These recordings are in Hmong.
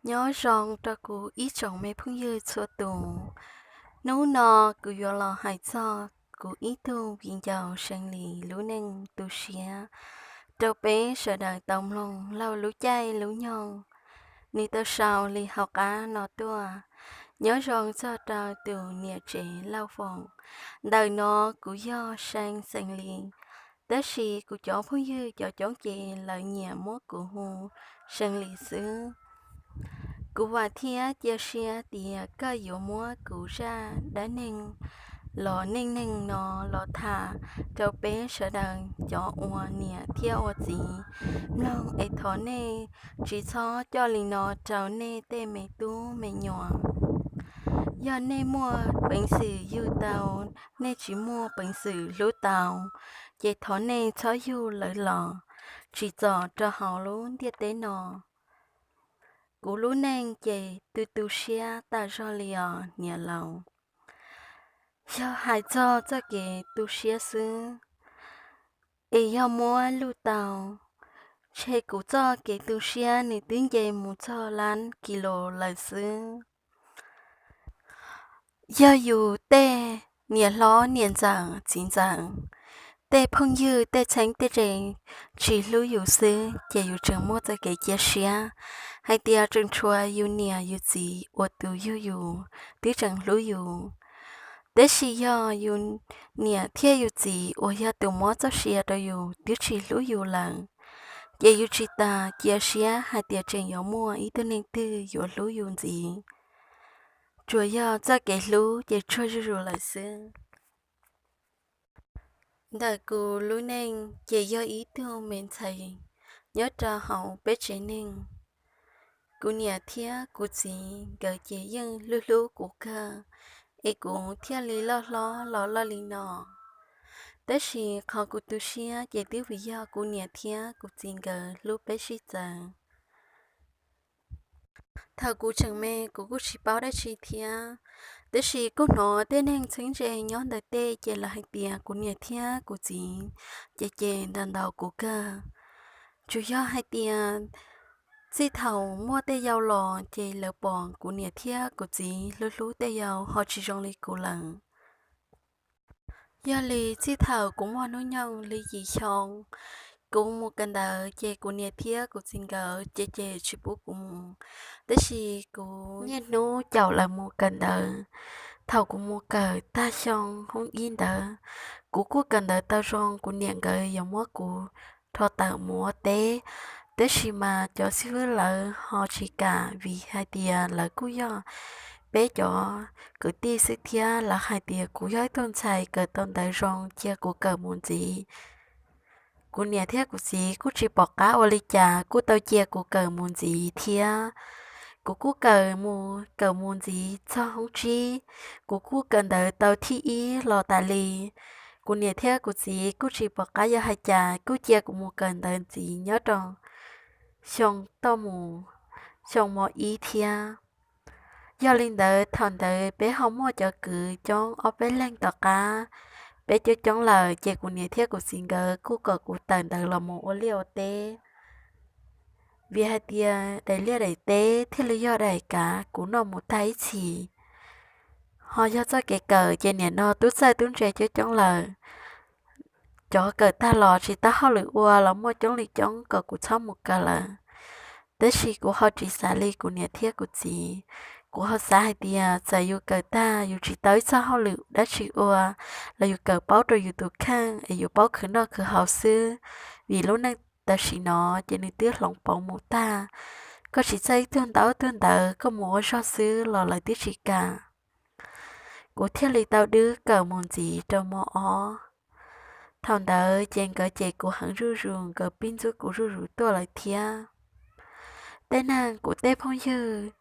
Nyob zoo rau kuv ib tsoom me phooj ywg txhua tus. Hnub no kuv yuav los hais txog kuv ib tug viv ncaus Seev Lis lub neej tu siab rau peb sawv daws tau mloog laug lub caij lub nyoog. Nws tau sau li hauv qab no tuaj. Nyob zoo txog rau tus niam tsev Lauj Foom. Ntawm no kuv yog See Seev Lis, tab sis kuv cov phooj ywg cov coob ces lawv nyiam muab kuv hu See Lis xwb. Kuv vam thiab cia siab tias koj yuav muab kuv zaj dab neeg los neej neeg no los tham rau peb sawv daws cov ua niam thiab ua txiv mloog es thov nej tsis txhob coj li no rau nej tej me tub me nyuam. Yog nej muaj peev xwm yug tau, nej tsis muaj peev xwm hlub tau, ces thov nej txhob yug lawv los, tsim txom rau hauv lub ntiaj teb no. Kuv lub neej ces tu tu siab tas zog li os niam laus. Yog hais txog txoj kev tu siab xwb, es yog muab luj tau, tshe kuv txoj kev tu siab nws twb nce mus txog lab kis lus lawm xwb. Yog yus tej niam hlob niam ntxawm txiv ntxawm, tej phooj ywg tej txheeb tej ze tsis hlub yus xwb ces yus tseem muaj txoj kev cia siab hais tias tseem tshuav yus niam yus txiv uas tus yug yus twb tseem hlub yus. Tab sis yog yus niam thiab yus txiv uas yog tus muab txoj sia rau yus twb tsis hlub yus lawm, ces yus tsis tas cia siab hais tias tseem yuav muaj ib tug neeg twg yuav hlub yus ntxiv. Tsuas yog txoj kev hlub ces tsuag zuj zus lawm xwb. Ntawm kuv lub neej ces yog ib tug me ntxhais nyob rau hauv peb tsev neeg. Kuv niam thiab kuv txiv nkawd ces yeej hlub hlub kuv kawg, es kuv thiaj li loj hlob los loj li no. Tab sis qhov kuv tu siab ces twb vim yog kuv niam thiab kuv txiv nkawd hlub peb sib txawv. Thaum kuv tseem me kuv kuj tsis paub dab tsi thiab, tab sis kuj hnov tej neeg txheeb ze nyob ntawm tej ces lawv hais tias kuv niam thiab kuv txiv ces ces ntaus ntaus kuv kawg. Tsuas yog hais tias txij thaum muaj tej yau los ces lawv pom kuv niam thiab kuv txiv hlub hlub tej yau ho tsis zoo li kuv lawm. Yog li txij thaum kuv muaj hnub nyoog li yim xyoo, kuv mus kawm ntawv ces kuv niam thiab kuv txiv nkawd ces ces tsis pub kuv mus. Tab sis kuv niaj hnub caum lawv mus kawm ntawv. Thaum kuv mus kawm tag xyoo hoob ib ntawd, kuv kuj kawm ntawv tau zoo, kuv niam nkawd yuav muab kuv rho tawm mus ua teb, tab sis mas cov xib fwb lawv ho tsis kam vim hais tias lawv kuj yog peb cov kwv tij xwb thiab lawv hais tias kuv yog ib tug ntxhais kawm tau ntawv zoo cia kuv kawm mus ntxiv. Kuv niam thiab kuv txiv kuj tsis pom qab ua li cas kuj tau cia kuv kawm mus ntxiv thiab. Kuv kuj kawm mus kawm mus ntxiv txog hoob tsib, kuv kuj kawm ntawv tau thib ib los tas li. Kuv niam thiab kuv txiv kuj tsis pom qab yog hais cas kuj cia kuv mus kawm ntawv ntxiv nyob rau xyoo toj mus xyoo mos ib thiab. Yog li ntawd thaum ntawd peb ho muaj cov kwv coob ob peb leeg tom qab, peb coob coob lawm ces kuv niam thiab kuv txiv nkawd kuj kom kuv tawm ntawv los mus ua liaj ua teb. Vim hais tias daim liaj daim teb thiaj li yog daim kav kuv noj mus tag ib txhis. Ho yog txoj kev kawm ces nim no tub txawj tub ntse coob coob lawm, cov kawm tag los tsis tau hauj lwm ua los muaj coob li coob kom kuv txhob mus kawm lawm. Tab sis kuv ho tsis xav li kuv niam thiab kuv txiv. Kuv ho xav hais tias txawm yus kawm tag yus tsis tau ib txoj hauj lwm dab tsi ua los yus kawm paub rau yus tus kheej es yus paub khwv noj khwv haus xwb, vim lub neej tam sim no ces nws twb hloov pauv mus tag. Koj tsis txawj ib tug ntaub tug ntawv koj mus ua zog xwb los lawv twb tsis kam. Kuv thiaj li tau dwb kawm mus ntxiv rau mos ob. Thaum ntawd ces nkawd cem kuv heev zuj zus, nkawd pib ntxub kuv zuj zus tuaj lawm thiab. Tej neeg kuv tej phooj ywg,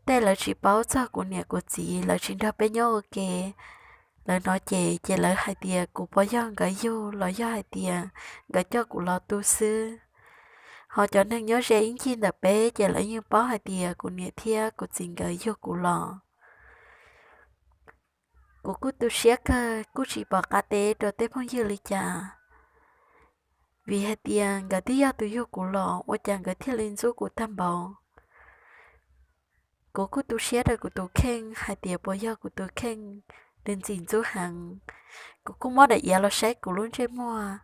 tej lawv tsis paub txog kuv niam kuv txiv, lawv tsis nrog peb nyob ua ke, lawv hnov cem ces lawv hais tias kuv puas yog nkawd yug los yog hais tias nkawd coj kuv los tu xwb. Ho cov neeg nyob ze ib ncig ntawm peb ces lawv yeej paub hais tias kuv niam thiab kuv txiv nkawd yug kuv los. Kuv kuj tu siab kawg kuj tsis pom qab teb rau tej phooj ywg li cas, vim hais tias nkawd twb yog tus yug kuv los ua cas nkawd thiaj li ntxub kuv tag npaum. Kuv kuj tu siab rau kuv tus kheej hais tias puas yog kuv tus kheej nws ntxim ntxub heev. Kuv kuj muab daim iav los saib kuv lub ntsej muag,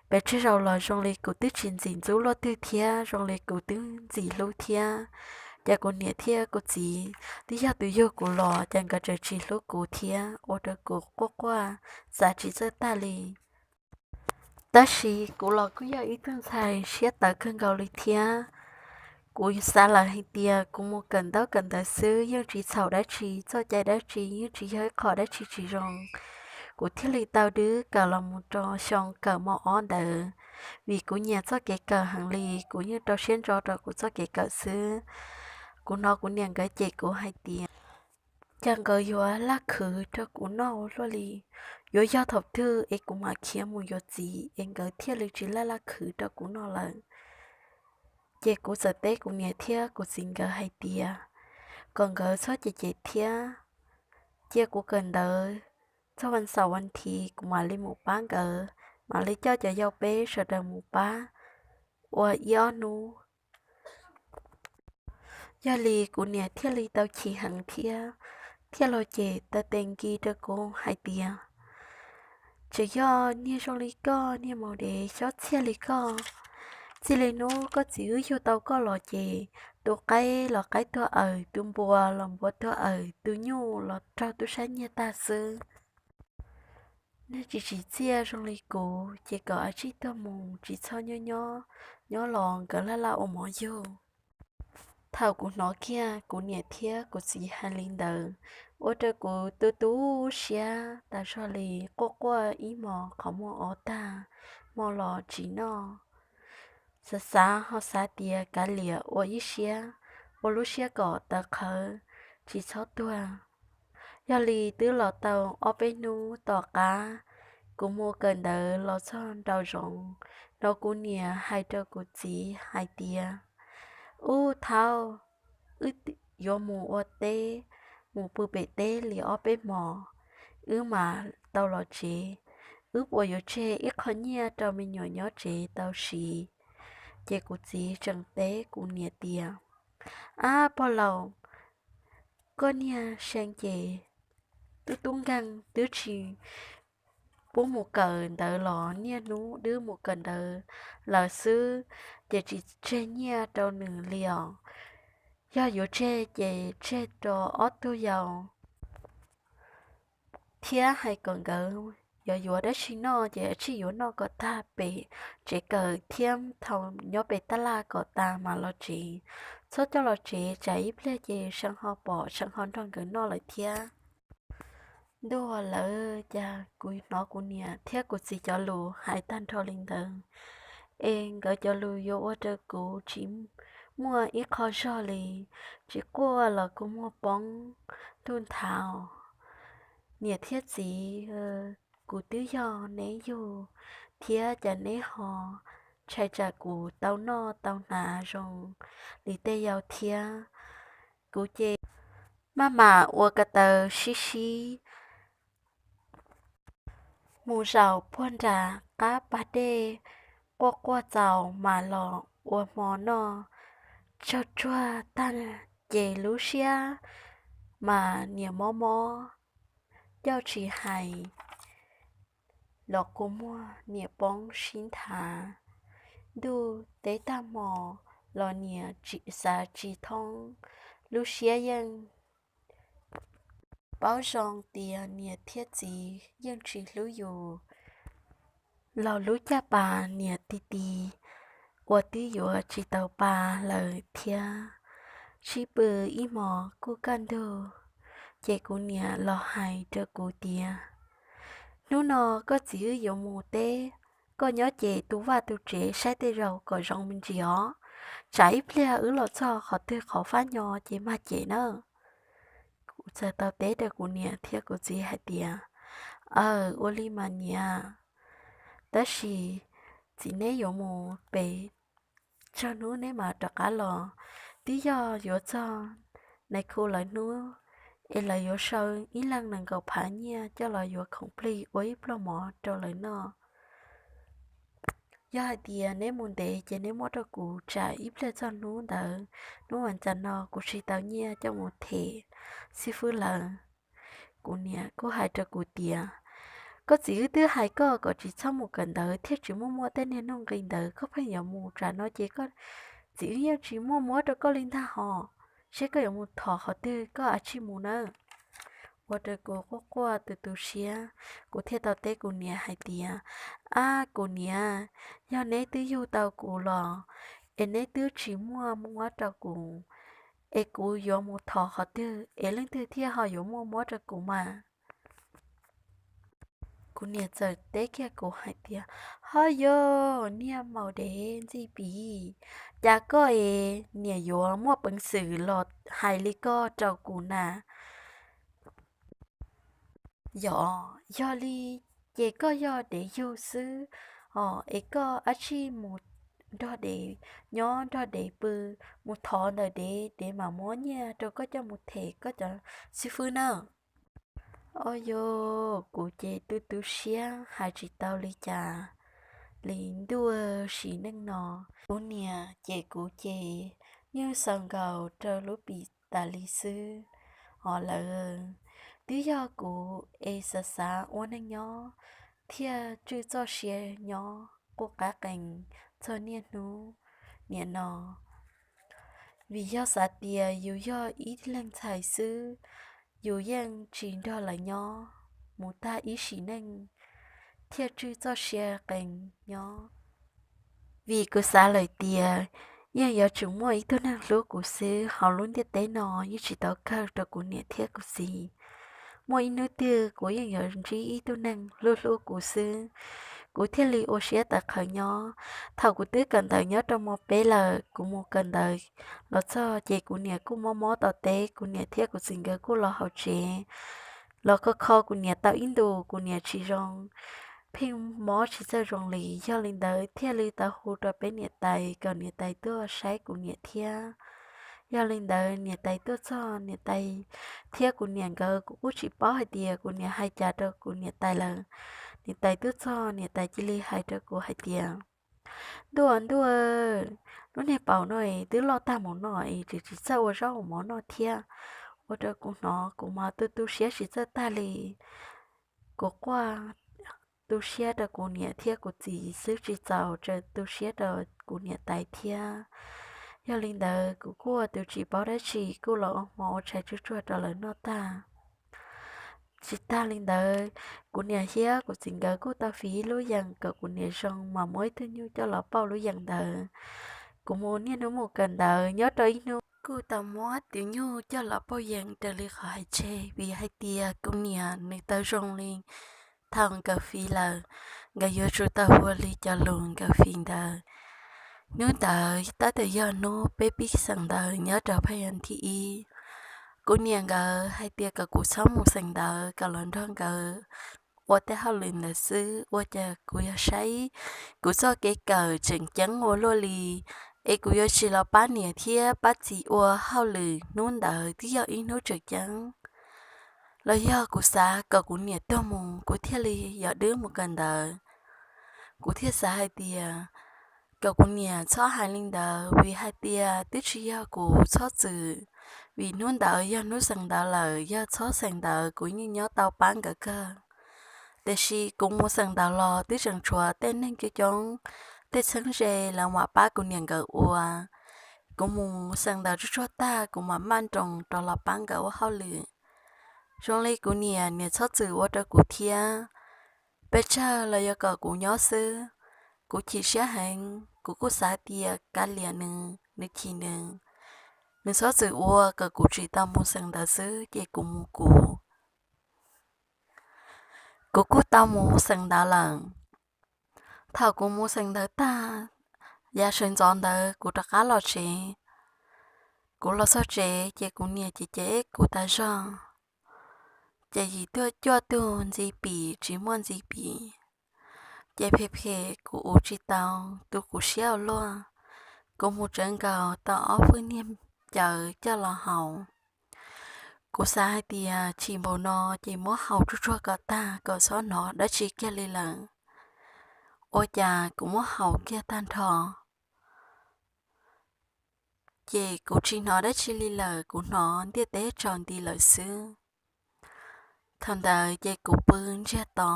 pes tsawg zaus los zoo li kuv twb tsis ntxim ntxub luaj twg thiab, zoo li kuv twb ntxim hlub thiab. Ces kuv niam thiab kuv txiv twb yog tus yug kuv los ces nkawd tseem tsis hlub kuv thiab, ua rau kuv quaj quaj, xav tsis txawj tag li. Tab sis kuv los kuj yog ib tug ntxhais siab tawv kawg nkaus li thiab. Kuv xav lawm hais tias kuv mus kawm ntaub kawm ntawv xwb yeej tsis txhaum dab tsi, txoj cai dab tsi yeej tsis yog ib qho dab tsi tsis zoo. Kuv thiaj li tau dwb kawm los mus rau xyoo kawm mos ob ntawd, vim kuv nyiam txoj kev kawm heev li, kuv yeej rau siab ntso rau kuv txoj kev kawm xwb. Kuv hnov kuv niam nkawd cem kuv hais tias, cas nkawd yuav laj khwv rau kuv noj ua luaj li, yuav yog thaum twg es kuv mam khiav mus yuav txiv es nkawd thiaj li tsis laj laj khwv rau kuv noj lawm. Ces kuv txawm teb kuv niam thiab kuv txiv nkawd hais tias kom nkawd txhob cem cem thiab, cia kuv kawm ntawv txog vas xaum vas thiv kuv mam li mus pab nkawd, mam li coj cov yau peb sawv daws mus pab ua ib ob hnub. Yog li kuv niam thiaj li tau chim heev thiab, thiaj los cem taw tes nkis rau kuv hais tias, tseem yog niag zoo li koj, niag maum dev xyob txiaj li koj, txij li hnub koj txiv wb yug tau koj los ces tu qaib los qaib tuag aws, tu npua los npua tuag aws, tu nyuj los raug tub sab nyiag tag xwb. Nej tsis tsim txiaj zoo li kuv ces kom ua tsij tuag mus, tsis txhob nyob nyob, nyob los nkawd laj laj ua mov yug. Thaum kuv hnov kiag kuv niam thiab kuv txiv hais li ntawd, ua rau kuv tu tu siab tas zog li, quaj quaj ib hmos qhov muag ob tag, hmo los tsis noj. Xav xav ho xav tias kav liam ua ib siab, ua lub siab kom tawv qhawv, tsis txhob tuag. Yog li twb los tau ob peb hnub tom qab, kuv mus kawm ntawv los txog nraum zoov, hnov kuv niam hais rau kuv txiv hais tias, ub thaub, wb yuav mus ua teb, mus pw pem teb li ob peb hmos, wb mam tau los tsev. Wb puas yuav tseg ib qho nyiaj rau me nyuam nyob tsev tau siv? Ces kuv txiv tseem teb kuv niam tias, ab pog laus, koj niag seev ces tub tub nkeeg twb tsis pub mus kawm ntawv los niaj hnub wb mus kawm ntawv lawm xwb, ces tsis tseg nyiaj rau nws li os. Yog yuav tseg ces tseg rau ob tug yau thiab hais kom nkawd yuav yuav dab tsi noj ces ua tsij yuav noj kom tag pem tsev kawm thiab thaum nyob pem tab laj kom tas mas los tsev. Txhob coj los tsev tsam ib pliag ces seev ho pom seev ho nrog nkawd noj lawm thiab. Ntuj lawm, cas kuv hnov kuv niam thiab kuv txiv cov lus hais tag nrho li ntawd es nkawd cov lus yuav ua rau kuv tsis muaj ib qho zog li, tsis quaj los kuv muag poob ntuj nthav. Niam thiab txiv, kuv twb yog neb yug thiab cas neb ho ntshai tsam kuv tau noj tau hnav zoo li tej yau thiab? Kuv ces maj mam ua ko taw sib sib mus zaum puag nram qab pas dej, quaj quaj txaus mas los ua hmo noj. Tsaug tsuag tag ces lub siab mas niam mob mob, coj tsis hais los kua muag niam poob sib nthav. Ntuj teb tag hmo los niam xav tsis thoob, lub siab yeej paub zoo tias niam thiab txiv yeej tsis hlub yus, los lub caj pas niam ti ti uas twb yuav tsis tau pa lawm thiab. Sib pw ib hmos kuj kaj ntug, ces kuv niam los hais rau kuv tias, hnub no koj txiv wb yuav mus teb, koj nyob ces tu vaj tu tsev saib tej zaum kom zoo me ntsis os, tsam ib pliag wb los txog qhov twg qhov fab nyo ces mag cem nawb. Kuv txawm tau teb rau kuv niam thiab kuv txiv hais tias, aw, ua li mas niam, tab sis txiv neb yuav mus pem tsawg hnub neb mam rov qab los? Twb yog yuav txog nais khu lawv hnub es lawv yuav sau ib leeg nees nkaum phav nyiaj coj los yuav khoom plig ua ib pluag mov rau lawv noj. Yog hais tias neb mus ntev ces neb muab rau kuv tsam ib pliag txog hnub ntawd, hnub vas cas no kuv tsis tau nyiaj coj mus them xib fwb lawm. Kuv niam kuj hais rau kuv tias, koj txiv wb twb hais koj kom tsis txhob mus kawm ntawv thiaj tsis muaj muaj tej niag nuj nqis ntawd, koj pheej yuav mus tsam no ces koj txiv wb yeej tsis muaj muab rau koj li ntag hos, seb koj yuav mus thov qhov twg koj a tsij mus nawb. Ua rau kuv quaj quaj tu tu siab, kuv thiaj tau teb kuv niam hais tias, ab kuv niam, yog neb twb yug tau kuv los es neb twb tsis muaj muab rau kuv, es kuv yuav mus thov qhov twg es leej twg thiaj ho yuav muaj muab rau kuv mas? Kuv niam txawm teb kiag kuv hais tias, ho yog niag maum dev ntxi piv, cas koj es niam yuav muaj peev xwm los hais li koj rau kuv na? Yog, yog li ces koj yog dev yug xwb os, es koj a tsij mus nrog dev nyob nrog dev pw, mus thov ntawm dev, dev mam muab nyiaj rau koj coj mus them koj cov xib fwb na. Ob yog, kuv ces tu tu siab hais tsis tau li cas li ntuj sim neej no. Kuv niam ces kuv ces yeej xaus nkaus rau lub pim tas li xwb. Hos lawv twb yog kuv es xav xav ua neej nyob thiaj tswj txoj sia nyob quj qab qees txog niaj hnub niam no. Vim yog xav tias yus yog ib leeg ntxhais xwb, yus yeej tsis nrog lawv nyob mus tag ib sim neej thiaj tswj txoj sia qees nyob. Vim kuv xav lawm tias yeej yuav tsum muaj ib tug neeg hlub kuv xwb, hauv lub ntiaj teb no yeej tsis tau kawg rau kuv niam thiab kuv txiv. Muaj ib hnub twg kuv yeej yuav ntsib ib tug neeg hlub hlub kuv xwb, kuv thiaj li ua siab tawv qhawv nyob. Thaum kuv twb kawm ntawv nyob rau mos peb lawm, kuv mus kawm ntawv los txog ces kuv niam kuj mob mob tau teb, kuv niam thiab kuv txiv nkawd kuj los hauv tsev los kho kho kuv niam tau ib ntus, kuv niam tsis zoo, pheej mob tsis txawj zoo li. Yog li ntawd thiaj li tau hu rau peb niam tais kom niam tais tuaj saib kuv niam thiab. Yog li ntawd niam tais tuaj txog, niam tais thiab kuv niam nkawd kuv kuj tsis paub hais tias kuv niam hais cas rau kuv niam tais lawm. Niam tais tuaj txog, niam tais cia li hais rau kuv hais tias, ntuj ntuj, lub niag paum no es twb loj tag mus no es tseem tsis txawj ua zaub ua mov noj thiab. Ua rau kuv hnov kuv mas tu tu siab tsis txawj tag li. Kuv quaj tu siab rau kuv niam thiab kuv txiv xwb tsis txaus, tseem tu siab rau kuv niam tais thiab. Yog li ntawd kuv kuj ua tus tsis paub dab tsi, kuj los ua hmo ua tshais tsuag tsuag rau lawv noj tag. Tsis tag li ntawd, kuv niam thiab kuv txiv nkawd kuj tau fiv ib lub yees kom kuv niam zoo mas muab ib tug nyuj coj los pauj lub yees ntawd. Kuv mus niaj hnub mus kawm ntawv nyob rau ib hnub kuj tau muab tus nyuj coj los pauj yees raws li qhov hais tseg, vim hais tias kuv niam nws tau zoo li thaum nkawd fiv lawm, nkawd yuav tsum tau ua li cov lus nkawd fiv ntawd. Hnub ntawd tab tom yog hnub peb pib xeem ntawv nyob rau phaj yas thib ib. Kuv niam nkawd hais tias kom kuv txhob mus xeem ntawv, kom los nrog nkawd ua tej hauj lwm ntawd xwb, ua cas kuv yog saib kuv txoj kev kawm tseem ceeb ua luaj li, es kuv yuav tsis los pab niam thiab pab txiv ua hauj lwm hnub ntawd twb yog ib hnub tseem ceeb. Los yog kuv xav kom kuv niam tuag mus kuv thiaj li yuav dwb mus kawm ntawv. Kuv thiaj xav hais tias kom kuv niam txhob hais li ntawd, vim hais tias twb tsis yog kuv txhob txwm, vim hnub ntawd yog hnub xeem ntawv lawm, yog txhob xeem ntawv kuv yeej nyob tau pab nkawd kawg. Tiam sis kuv mus xeem ntawv los twb tseem tshuav tej neeg coob coob, tej txheeb ze lawv mam pab kuv niam nkawd ua. Kuv mus xeem ntawv tsuag tsuag tag kuv mam maj nroos rov los pab nkawd ua hauj lwm. Zoo li kuv niam, niam txhob txwm ua rau kuv thiab. Peb tsawg los yuav kom kuv nyob xwb. Kuv chim siab heev, kuv kuj xav tias kav liam nws, nws chim nws. Nws txhob txwm ua kom kuv tsis tau mus xeem ntawv xwb ces kuv mus kuv. Kuv kuj tau mus xeem ntawv lawm. Thaum kuv mus xeem ntawv tag, yav sawv ntxov ntawd kuv rov qab los tsev. Kuv los txog tsev ces kuv niam ces cem kuv tas zog. Ces yim tuaj cuaj tug ntxiv pim tsis muaj ntxiv pim. Ces phem phem kuv ua tsis tau, tu kuv siab ua luaj. Kuv mus tsawv nkaus tau ob pwj niag cawv coj los haus. Kuv xav hais tias chim npaum no ces muab haus tsuag tsuag kom tag kom txhob hnov dab tsi kiag li lawm. ua cas kuv muab haus kiag tag nrho, ces kuv tsis hnov dab tsi li lawm, kuv hnov ntiaj teb tsaus nti lawm xwb. Thaum ntawd ces kuv pw ntsiag to.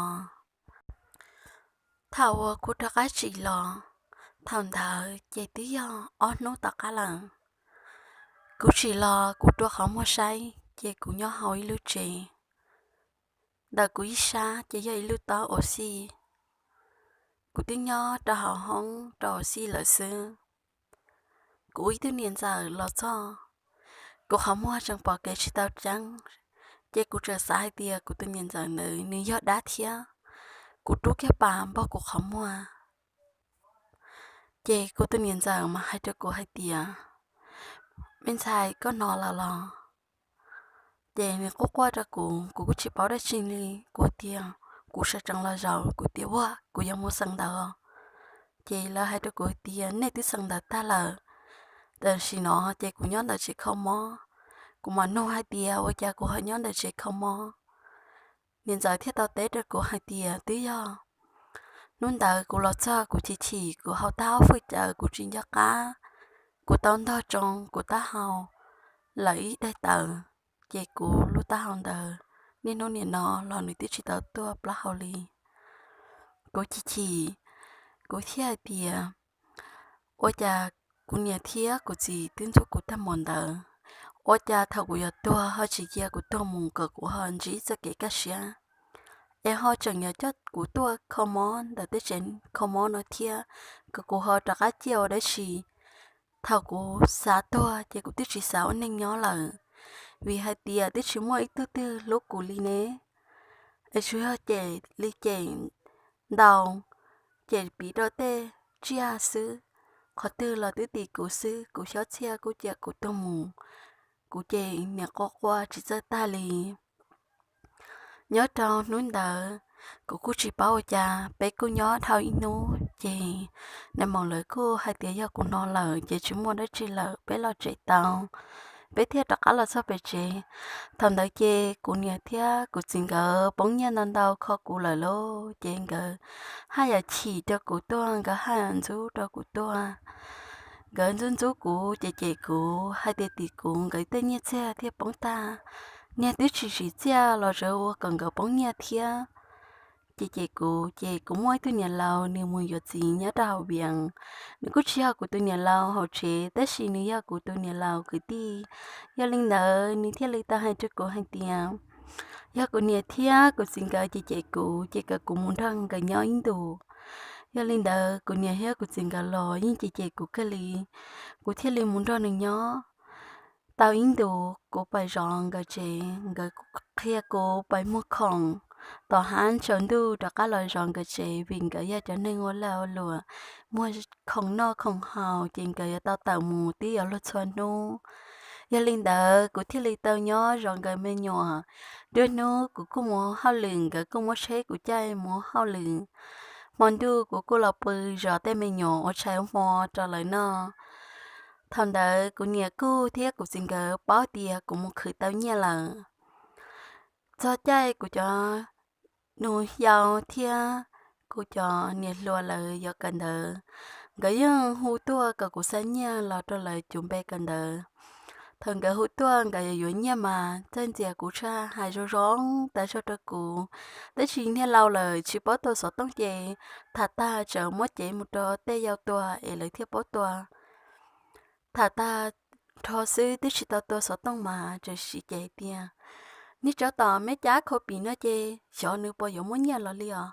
Thaum uas kuv rov qab tsim los, thaum ntawd ces twb yog ob hnub tom qab lawm. Kuv tsim los kuv rua qhov muag saib ces kuv nyob hauv ib lub tsev. Ntawm kuv ib sab ces yog ib lub taub ua si. Kuv twb nyob rau hauv hoob rau ua si lawm xwb. Kuv ib tug niam ntxawm los txog, kuv qhov muag tseem pom kev tsis tau tseeb, ces kuv tseem xav hais tias kuv tus niam ntxawm ntawd nws yog dab thiab. Kuv rub kiag pas npog kuv qhov muag, ces kuv tus niam ntxawm mas hais rau kuv hais tias, Me ntxhais, koj hnov lawm los? Ces nws quaj quaj rau kuv, kuv kuj tsis paub dab tsi li. Kuv tias, Kuv sawv tsees los zaum, kuv tias, Ua, kuv yuav mus xeem ntawv. Ces lawv hais rau kuv tias, Nej twb xeem ntawv tag lawm. Tam sim no ces kuv nyob ntawm tsev kho mob. Kuv mam nug hais tias, Ua cas kuv ho nyob ntawm tsev kho mob? Niam ntxawm thiaj tau teb rau kuv hais tias, Twb yog hnub ntawd kuv los txog kuv chim chim, kuv haus tag ob fwj cawv, kuv tsis nco qab, kuv tau ntog tsoo kuv taub hau lawm ib daim tawv, ces kuv lub taub hau ntawd niaj hnub nim no los nws twb tsis tau tuaj plaub hau li. Kuv chim chim, kuv thiaj hais tias, Ua cas kuv niam thiab kuv txiv twb ntxub kuv tag npaum ntawd, ua cas thaum kuv yuav tuag ho tsis cia kuv tuag mus kom kuv ho ntsib txoj kev kaj siab, es ho tseem yuav coj kuv tuaj kho mob ntawm tej tsev kho mob no thiab, kom kuv ho rov qab ciaj ua dab tsi? Thaum kuv xav tuag ces kuv twb tsis xav ua neeg nyob lawm, vim hais tias twb tsis muaj ib tug twg hlub kuv li ne. Es tsuas yog cem li cem ntau, cem piv rau tej tsiaj xwb, qhov twg los twb tim kuv xwb, kuv xyob txhiaj kuj cia kuv tuag mus. Kuv ces niam quaj quaj tsis txawj tag li. Nyob rau hnub ntawd, kuv kuj tsis paub ua cas, peb kuj nyob dhau ib hnub ces nais maum lawv kuj hais tias yog kuv hnov lawm ces tsis muaj dab tsi lawm, peb los tsev tau, peb thiaj rov qab los txog pem tsev. Thaum ntawd ces kuv niam thiab kuv txiv nkawd poob nyiaj ntau ntau kho kuv lawm lauj, ces nkawd haj yam chim rau kuv tuaj, nkawd haj yam ntxub rau kuv tuaj. Nkawd ntxub ntxub kuv, cem cem kuv, hais tias tim kuv, nkawd tej nyiaj txiag thiaj poob tag. Niag twb tsis tsim txiaj los tseem ua kom nkawd poob nyiaj thiab. Ces cem kuv, ces kuv muaj ib tug niam laus, nws mus yuav txiv nyob rau hauv Vias. Nws kuj tsis yog kuv tus niam laus hauv tsev, tab sis nws yog kuv tus niam laus kwv tij. Yog li ntawd nws thiaj li tau hais rau kuv hais tias, yog kuv niam thiab kuv txiv nkawd cem cem kuv, ces kom kuv mus nrog nkawd nyob ib ntus. Yog li ntawd kuv niam thiab kuv txiv nkawd los yeej cem cem kuv kawg li, kuv thiaj li mus nrog nws nyob tau ib ntus. Kuv pais zov nkawd tsev, nkawd qhia kuv pais muag khoom tom hav tsaus ntuj rov qab los zov nkawd tsev, vim nkawd yog cov neeg ua lag ua luam, muag khoom noj khoom haus, ces nkawd yuav tau tawm mus twb yuav luag txhua hnub. Yog li ntawd kuv thiaj li tau nyob zov nkawd me nyuam. Nruab hnub kuv kuj mus hauj lwm, nkawd kuj muab tsheb kuv caij mus hauj lwm. Hmo ntuj kuv kuj los pw zov tej me nyuam, ua tshais ua hmo rau lawv noj. Thaum ntawd kuv niam kuj thiab kuv txiv nkawd paub tias kuv mus khwv tau nyiaj lawm. Txog caij kuv cov nus yau thiab kuv cov niam hluas lawv yuav kawm ntawv, nkawd yeej hu tuaj kom kuv xa nyiaj los rau lawv cuv npe kawm ntawv. Thaum nkawd hu tuaj nkawd yuav yuav nyiaj mas txawj ntxias kuv tshaj, hais zoo zoo tas zog rau kuv. Tab sis niag laus lawm tsis paub tua xov tooj ces tham tag tseem muab cev mus rau tej yau tua es lawv thiaj paub tua. Tham tag nrho xwb twb tsis tau tua xov tooj mas tseem siv ces tias, Niag tsov tom me cab kho pim no ces xyov nws puas yuav muab nyiaj los li os.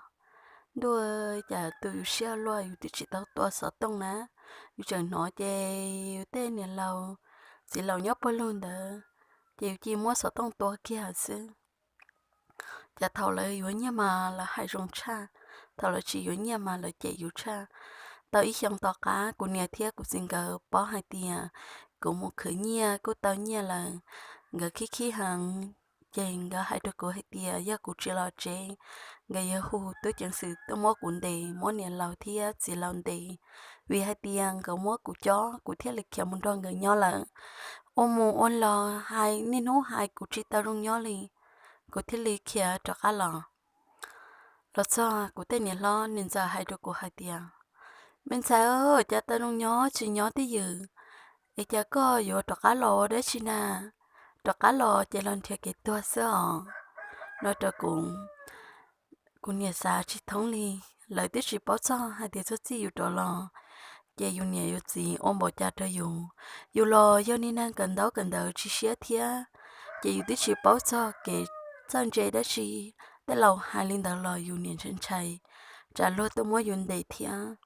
Ntuj, cas tus yus siab luaj, yus twb tsis tau tua xov tooj na, yus tseem hnov ces yus tej niam laus txiv laus nyob pawg lug ntawd, ces yus cia muab xov tooj tua kiag xwb. Cas thaum lawv yuav nyiaj mas lawv hais zoo tshaj, thaum lawv tsis yuav nyiaj mas lawv cem yus tshaj. Tau ib xyoos tom qab kuv niam thiab kuv txiv nkawd paub hais tias kuv mus khwv nyiaj kuj tau nyiaj lawm, nkawd khib khib heev. Ces nkawd hais rau kuv hais tias yog kuv tsis los tsev, nkawd yuav hu tub ceev xwm tuaj muab kuv ntes, muab niam laus thiab txiv laus ntes, vim hais tias nkawd muab kuv cob kuv thiaj li khiav mus nrog nkawd nyob lawm. Ua mus ua los hais niaj hnub hais kuv tsis tau zoo nyob li, kuv thiaj li khiav rov qab los. los txog kuv tej niam hlob, niam ntxawm hais rau kuv hais tias, Me ntxhais, cas tau zoo nyob tsis nyob twj ywm, es cas koj yuav rov qab los ua dab tsi na? Rov qab los ces los nrhiav kev tuag xwb os, no rau kuv. Kuv niam xav tsis thoob li, lawv twb tsis paub txog hais tias txog txij yus rov los ces yus niam yus txiv ua npaum cas rau yus. Yus los yog niag neeg kawm ntaub kawm ntawv tsis siab thiab, ces yus twb tsis paub txog kev txawj ntse dab tsi. Tej laus hais li ntawd los yus niam ntshai ntshai, tsam luag tuaj muab yus ntes thiab.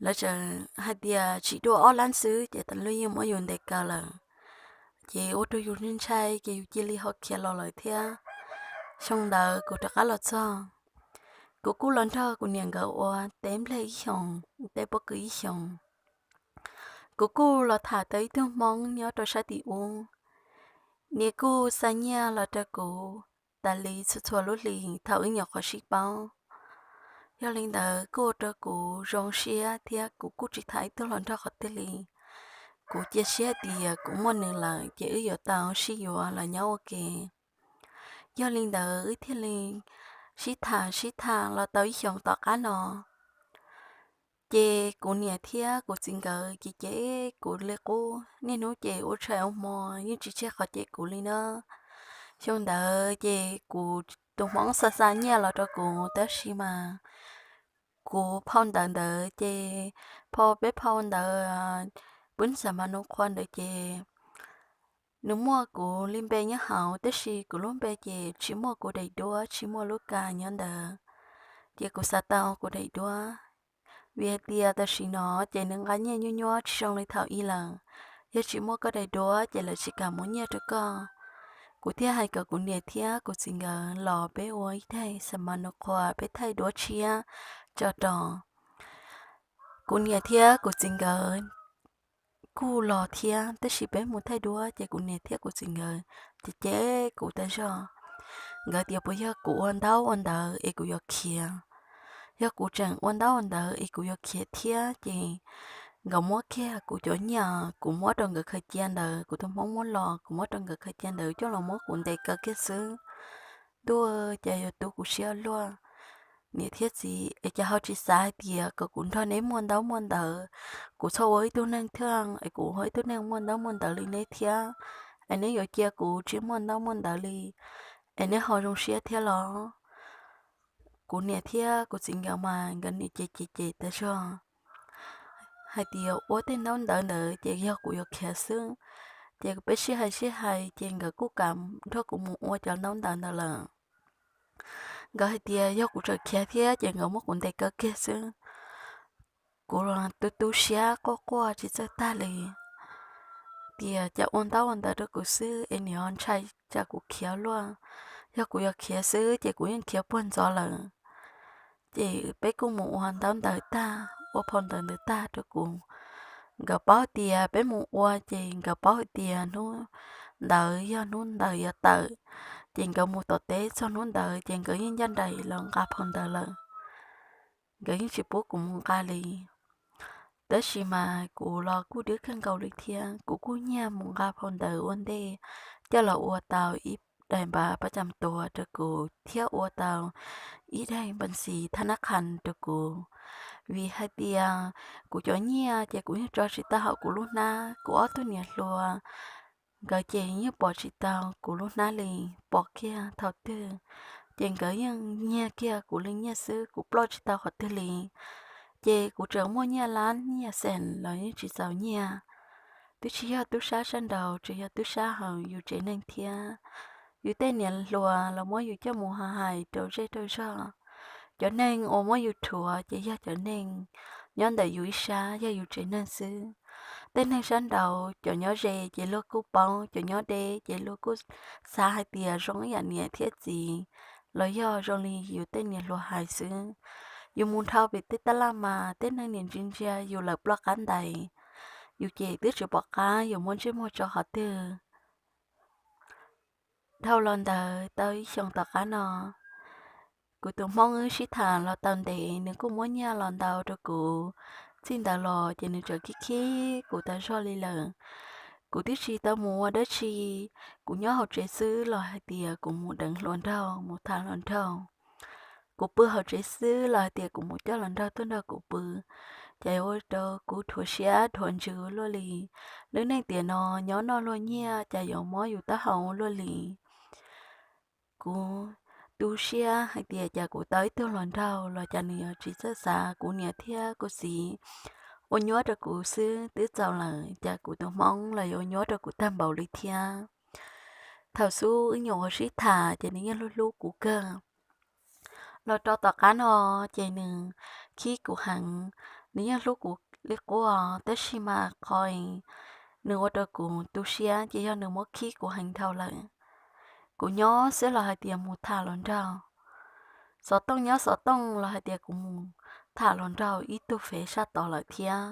Lawv tseem hais tias tsis dua ob lab xwb ces tas luag yeej muab yus ntes kaw lawm, ces ua rau yus ntshai ces yus cia li ho khiav los lawm thiab. Xyoo ntawd kuv rov qab los txog, kuv kuj los nrog kuv niam nkawd ua teb nplej ib xyoos, teb pob kws ib xyoos. Kuv kuj los tham tau ib tug Hmoob nyob rau sab tim ub, niam kuj xa nyiaj los rau kuv tas li txhua txhua lub hlis thaum wb nyuam qhuav sib paub. Yog li ntawd kuj ua rau kuv zoo siab thiab kuv kuj tsis tham ib tug hluas nraug qhov twg li. Kuv cia siab tias kuv muaj nws lawm ces wb yuav tau sib yuav los nyob ua ke. Yog li ntawd wb thiaj li sib tham sib tham los tau ib xyoos tom qab no, ces kuv niam thiab kuv txiv nkawd ces cem kuv li qub, niaj hnub ces ua tshais ua hmo yeej tsis tseg qhov cem kuv li na. Xyoo ntawd ces kuv tus Hmoob xa xa nyiaj los rau kuv tab sis mas kuv phau ntawv ntawd ces phau, peb phau ntawv pwb xa mas nus qhua ntawd ces nws muaj kuv li npe nyob hauv tab sis kuv lub npe ces tsis muaj kuv daim duab, tsis muaj lub kas nyob ntawd, ces kuv xav tau kuv daim duab. Vim hais tias tam sim no ces nws nqa nyiaj nyuaj nyuaj tsis zoo li thaum ub lawm, yog tsis muaj koj daim duab ces lawv tsis kam muab nyiaj rau koj. Kuv thiaj hais kom kuv niam thiab kuv txiv nkawd los peb ua ib daim xa mas nus qhua peb thaij duab tshiab tso rau. Kuv niam thiab kuv txiv nkawd kuj los thiab tab sis peb mus thaij duab ces kuv niam thiab kuv txiv nkawd ces cem kuv tas zog. Nkawd tias puas yog kuv ua ntaub ua ntawv es kuv yuav khiav. Yog kuv tseem ua ntaub ua ntawv es kuv yuav khiav thiab ces nkawd muab kiag kuv cov nyiaj kuv muab rau nkawd khaws cia ntawd, kuv tus Hmoob muab los kuv muab rau nkawd khaws cia ntawd coj los muab kuv ntes kaw kiag xwb. Ntuj, cas yuav tu kuv siab luaj. Niam thiab txiv, es cas ho tsis xav hais tias kom kuv nrog neb muaj ntaub muaj ntawv, kuv txhob ua ib tug neeg thiaj es kuv ua ib tug neeg muaj ntaub muaj ntawv li neb thiab, es neb yuav cia kuv tsis muaj ntaub muaj ntawv li, es neb ho zoo siab thiab los? Kuv niam thiab kuv txiv nkawd mas nkawd niam ces ces ces tas zog hais tias ua tej ntaub ntawv ntawd ces yog kuv yuav khiav xwb. Ces peb sib hais sib hais ces nkawd kuj kam nrog kuv mus ua cov ntaub ntawv ntawd lawm. Nkawd hais tias yog kuv tseem khiav thiab ces nkawd muab kuv ntes kaw kiag xwb. Kuv tu tu siab quaj quaj tsis txawj tag li, tias cas ua ntaub ua ntawv rau kuv xwb es niam ho ntshai tsam kuv khiav luaj. Yog kuv yuav khiav xwb ces kuv yeej khiav puag ntxov lawm. Ces peb kuj mus ua ntaub ntawv tag, ua phau ntawv ntawd tag rau kuv. Nkawd paub tias peb mus ua ces nkawd paub hais tias hnub ntawd yog hnub ntawd yuav tawm, ces nkawd mus tom teb txog hnub ntawd ces nkawd yeej ncaj nraim los nqa phau ntawv lawm. Nkawd yeej tsis pub kuv mus nqa li. Tab sis mas kuv los kuj dwb kawg nkaus li thiab, kuv kuj nyiag mus nqa phau ntawv ua ntej coj los ua tau ib daim npav pab cam tuas rau kuv thiab ua tau ib daim npa ntxiv thab nab qhas rau kuv. Vim hais tias kuv cov nyiaj ces kuv yeej tso tsis tau hauv kuv lub hnab, kuv ob tug niam hluas nkawd ces yeej pom tsis tau kuv lub hnab li, pom kiag thaum twg ces nkawd yeej nyiag kiag kuv li nyiaj xwb, kuv ploj tsis tau qhov twg li. Ces kuv tseem muaj nyiaj lab nyiaj xees los yeej tsis txaus nyiaj. Twb tsis yog tub sab sab nraud, tsuas yog tub sab hauv yus tsev neeg thiab. Yus tej niam hluas los muab yus coj mus hais rau zej rau zog. Cov neeg uas muab yus rhuav ces yog cov neeg nyob ntawm yus ib sab, yog yus tsev neeg xwb. Tej neeg sab nraud cov nyob ze ces luag kuj paub, cov nyob deb ces luag kuj xav hais tias zoo ib yam niam thiab txiv, los yog zoo li yus tej niam hluas hais xwb. Yus mus dhau pem tej taj laj mas tej neeg niam ntsia ntsia yus lawm ploj qab ntais, yus ces twb tsis pom qab yuav muab ntsej muag tso qhov twg. Dhau los ntawd tau ib xyoos tom qab no, kuv tus Hmoob wb sib tham los tau ntev, nws kuj muab nyiaj los ntau rau kuv. Txij ntawd los ces nws tseem khib khib kuv tas zog li lawm. Kuv twb tsis tau mus ua dab tsi, kuv nyob hauv tsev xwb los hais tias kuv mus deev hluas nraug, mus tham hluas nraug. Kuv pw hauv tsev xwb los hais tias kuv mus coj hluas nraug tuaj nrog kuv pw, ces ua rau kuv dhuav siab dhuav ntsws luaj li. Lub neej tiam no nyob noj luag nyiaj cas yuav mob yus taub hau luaj li. Kuv tu siab hais tias cas kuv tau ib tug hluas nraug los cas nws yuav tsis txawj xav kuv niam thiab kuv txiv ua nyuab rau kuv xwb twb txaus lawm, cas kuv tus hmoob los yuav ua nyuab rau kuv tag npaum li thiab. Thaum xub wb nyuam qhuav sib tham ces nws yeej hlub hlub kuv kawg. Los rau tom qab no ces nws khib kuv heev. Nws yeej hlub kuv li qub, tab sis mas qhov nws ua rau kuv tu siab ces yog nws muab khib kuv heev dhau lawm. Kuv nyob xwb los hais tias mus tham hluas nraug, xov tooj nyob xov tooj los hais tias kuv mus tham hluas nraug ib tug fev sab tod lawm thiab.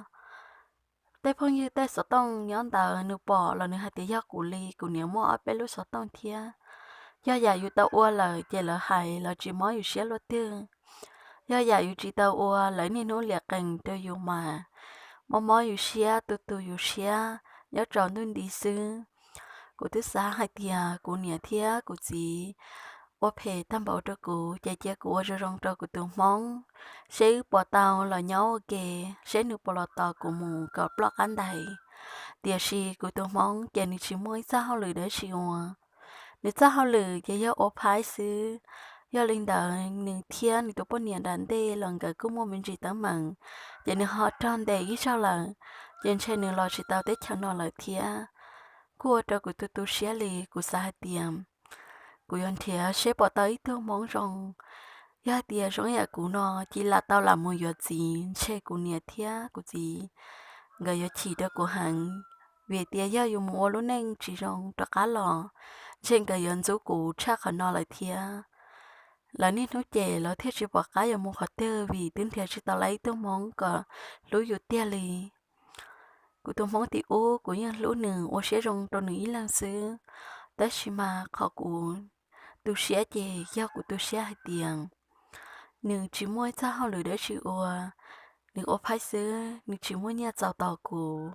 Tej phooj ywg tej xov tooj nyob ntawd nws pom los nws hais tias yog kuv li, kuv niam muaj ob peb lub xov tooj thiab. Yog yam yus tau ua lawm ces lawv hais los tsis mob yus siab luaj twg. Yog yam yus tsis tau ua lawv niaj hnub liam qees rau yus mas mob mob yus siab tu tu yus siab nyob tsaus ntuj nti xwb. Kuv twb xav hais tias kuv niam thiab kuv txiv ua phem tag npaum rau kuv ces cia kuv ua zoo zoo rau kuv tus hmoob, seb wb puas tau los nyob ua ke, seb nws puas los tos kuv mus kom ploj qab ntais. Tiam sis kuv tus hmoob ces nws tsis muaj ib txoj hauj lwm dab tsi ua. Nws txoj hauj lwm ces yog ua phaib xwb. Yog li ntawd nws thiab nws tus poj niam nram ntej los nkawd kuj muaj me ntsis teeb meem, ces nws ho raug ntes ib zaug lawm, ces ntshe nws los tsis tau teb chaws no lawm thiab. Kuj ua rau kuv tu tu siab li, kuv xav hais tias kuv yuav nrhiav seb puas tau ib tug hmoob zoo. Yog hais tias zoo yam kuv no cia lam tau lam mus yuav txiv, ntshe kuv niam thiab kuv txiv nkawd yuav chim rau kuv heev, vim tias yog yus mus ua lub neej tsis zoo rov qab los, ntshe nkawd yuav ntxub kuv tshaj qhov no lawm thiab. Lawv niaj hnub ces lawv thiaj tsis pom qab yuav mus qhov twg vim twb nrhiav tsis tau lawv ib tug hmoob kom hlub yus tiag li. Kuv tus hmoob tim ub kuv yeej hlub nws ua siab zoo rau nws ib leeg xwb, tab sis mas qhov kuv tu siab ces yog kuv tu siab hais tias nws tsis muaj ib txoj hauj lwm dab tsi ua, nws ua phaib xwb, nws tsis muaj nyiaj txaus tos kuv,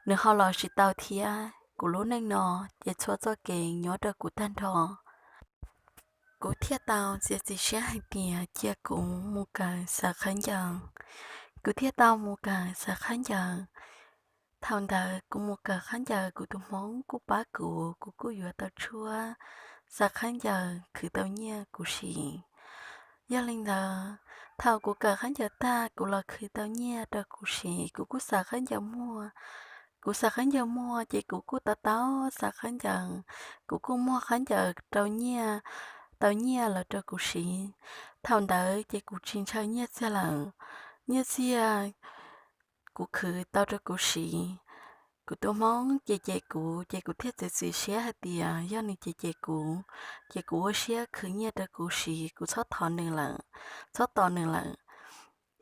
nws ho los tsis tau thiab. Kuv lub neej no ces txhua txoj kev nyob rau kuv tag nrho. Kuv thiaj tau txiav txim siab hais tias cia kuv mus kawm xaws khaub ncaws. Kuv thiaj tau mus kawm xaws khaub ncaws. Thaum ntawd kuv mus kawm khaub ncaws kuv tus hmoob kuj pab kuv, kuv kuj yuav tau tshuab xaws khaub ncaws khwv tau nyiaj kuv siv. Yog li ntawd, thaum kuv kawm khaub ncaws tag kuv los khwv tau nyiaj rau kuv siv, kuv kuj xaws khaub ncaws muag. Kuv xaws khaub ncaws muag ces kuv kuj tau tau xaws khaub ncaws, kuv kuj muag khaub ncaws rau nyiaj, tau nyiaj los rau kuv siv. Thaum ntawd ces kuv tsis ntshaw nyiaj txiag lawm, nyiaj txiag kuv khwv tau rau kuv siv. Kuv tus hmoob ces cem kuv ces kuv thiaj txiav txim siab hais tias yog nws cem cem kuv, ces kuv ua siab khwv nyiaj rau kuv siv, kuv txhob thov nws lawm, txhob tos nws lawm.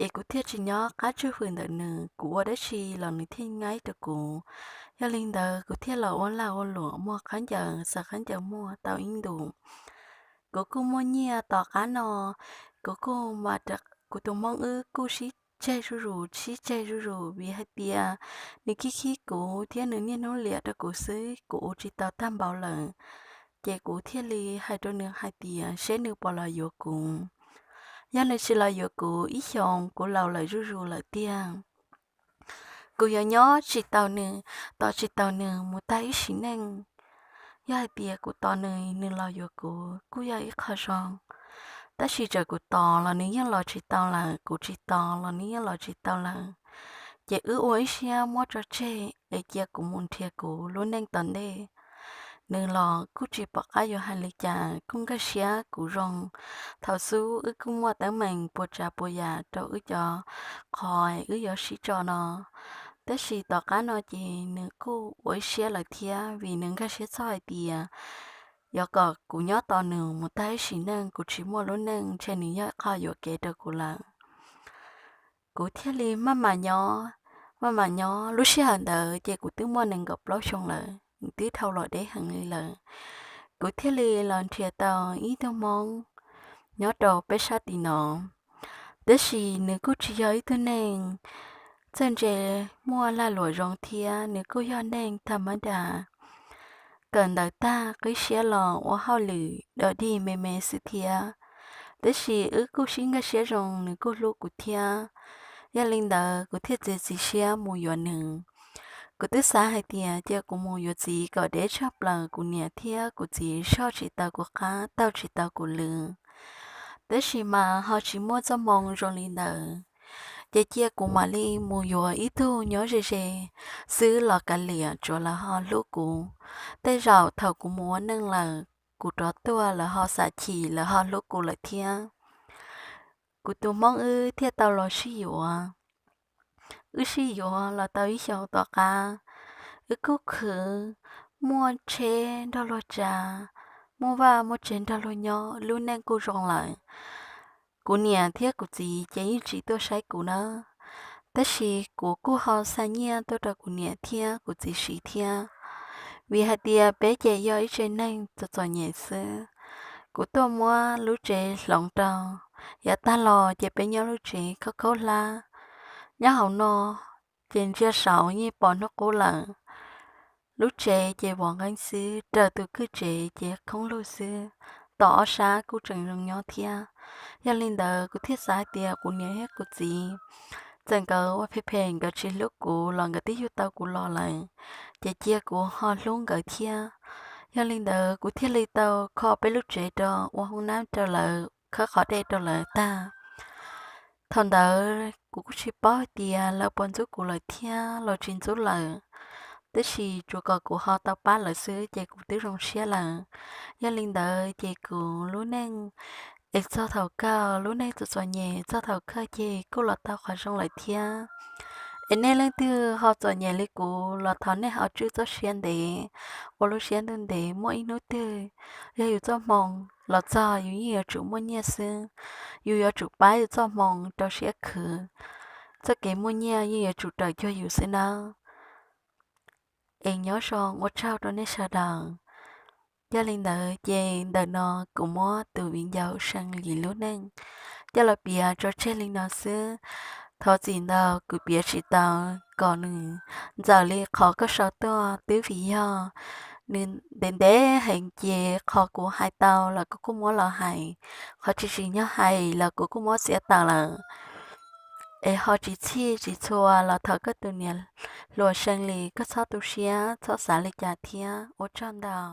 Es kuv thiaj tsis nyob qab tswj hwm ntawm nws, kuv ua dab tsi los nws thiaj nyaib rau kuv. Yog li ntawd kuv thiaj los ua lag ua luam muag khaub ncaws, xaws khaub ncaws muag tau ib ntus. Kuv kuj muaj nyiaj tom qab no, kuv kuj, kuv tus hmoob wb kuj sib tseg zuj zus, sib tseg zuj zus vim hais tias nws khib khib kuv thiab nws niaj hnub liam rau kuv xwb, kuv ua tsis tau tag npaum lawm. Ces kuv thiaj li hais rau nws hais tias seb nws puas los yuav kuv. Yog nws tsis los yuav kuv ib xyoos kuv laus lawm zuj zus lawm tiag. Kuv yuav nyob tsis tau nws, tos tsis tau nws mus tag ib sim neej. Yog hais tias kuv tos nws, nws los yuav kuv kuj yog ib qho zoo, tab sis txawm kuv tos los nws yeej los tsis tau lawm, kuv tsis tos los nws yeej los tsis tau lawm. Ces wb ua ib siab muab tso tseg es cia kuv mus nrhiav kuv lub neej tom ntej. Nws los kuj tsis pom qab yuav hais li cas, kuj nkag siab kuv zoo. Thaum xub wb kuj muaj teeb meem puas tsav puas yam rau wb cov qhov wb yuav sib tso no. Tab sis tom qab no ces nws kuj ua ib siab lawm thiab vim nws nkag siab txog hais tias yuav kom kuv nyob tos nws mus tag ib sim neej, kuv tsis muaj lub neej ntshe nws yog qhov yuam kev rau kuv lawm. Kuv thiaj li maj mam nyob, maj mam nyob. Lub sij hawm ntawd ces kuv twb muaj nees nkaum plaub xyoo lawm, twb dhau los deb heev li lawm. Kuv thiaj li los nrhiav tau ib tug hmoob nyob rau peb sab tim no, tab sis nws kuj tsis yog ib tug neeg txawj ntse muaj lag luam zoo thiab, nws kuj yog neeg tag mab das, kawm ntawv tag qib siab los ua hauj lwm dog dig me me xwb thiab. Tab sis wb kuj sib nkag siab zoo, nws kuj hlub kuv thiab. Yog li ntawd kuv thiaj txiav txim siab mus yuav nws. Kuv twb xav hais tias cia kuv mus yuav txiv kom deb tshaj plaws kuv niam thiab kuv txiv soj tsis tau kuv qab, taug tsis tau kuv lw. Tab sis mas ho tsis muaj txoj hmoo zoo li ntawd, ces cia kuv mam li mus yuav ib tug nyob ze ze xwb los kav liam, tsuav lawv ho hlub kuv. Tej zaum thaum kuv mus ua neej lawm, kuv rov tuaj lawv ho xam chim, lawv ho hlub kuv lawm thiab. Kuv tus Hmoob wb thiaj tau los sib yuav. Wb sib yuav los tau ib xyoos tom qab, wb kuj khwv, muaj tsheb nrog luag tsav, muaj vaj muaj tsev nrog luag nyob, lub neej kuj zoo lawm. Kuv niam thiab kuv txiv ces yeej tsis tuaj saib kuv na, tab sis kuv kuj ho xa nyiaj tuaj rau kuv niam thiab kuv txiv siv thiab, vim hais tias peb ces yog ib tsev neeg txom txom nyem xwb. Kuv tuaj muab lub tsev hloov rau, yav tag los ces peb nyob lub tsev khaub khaub hlab. Nyob hauv no ces ntsia saud yeej pom hnub qub lawm. Lub tsev ces vov nqeeb xwb, raws tus kwj tsev ces khoob lug xwb, tom ob sab kuj tseem zoo nyob thiab. Yog li ntawd kuv thiaj xav hais tias kuv niam thiab kuv txiv, txawm nkawd ua phem phem nkawd tsis hlub kuv los nkawd twb yug tau kuv los lawm, ces cia kuv ho hlub nkawd thiab. Yog li ntawd kuv thiaj li tau kho peb lub tsev rau, ua hoob nab rau lawv, khawb qhov dej rau lawv tag. Thaum ntawd kuv kuj tsis paub hais tias lawv puas ntxub kuv lawm thiab los tsis ntxub lawm, tab sis tsuas kom kuv ho tau pab lawv xwb ces kuv twb zoo siab lawm. Yog li ntawd ces kuv lub neej es txog thaum kawg, lub neej txom txom nyem txog thaum kawg ces kuj los tau qhov zoo lawm thiab. Es nej leej twg ho txom nyem li kuv los thov nej ho tswj txoj siab ntev, ua lub siab ntuj ntev. Muaj ib hnub twg yog yus txoj hmoo los txog, yus yeej yuav tsum muaj nyiaj xwb. Yus yuav tsum pab yus txoj hmoo rau siab khwv, txoj kev muaj nyiaj yeej yuav tsum raws cuag yus xwb nawb. Es nyob zoo, ua tsaug rau nej sawv daws. Yog li ntawd ces ntawm no kuv muab tus viv ncaus See Lis lub neej coj los piav tso tseg li no xwb. Thov txim ntau kuv piav tsis tau kom nws ntxaws li qhov koj sau tuaj, twb vim yog nws ntev ntev heev ces qhov kuv hais tau los kuv kuj muab los hais, qhov tsis tsim nyog hais los kuv kuj muab txiav tawm lawm. Es ho tsis txhij tsis txhua los thov koj tus niam hluas See Lis koj txhob tu siab txhob xav li cas thiab. Ua tsaug ntau.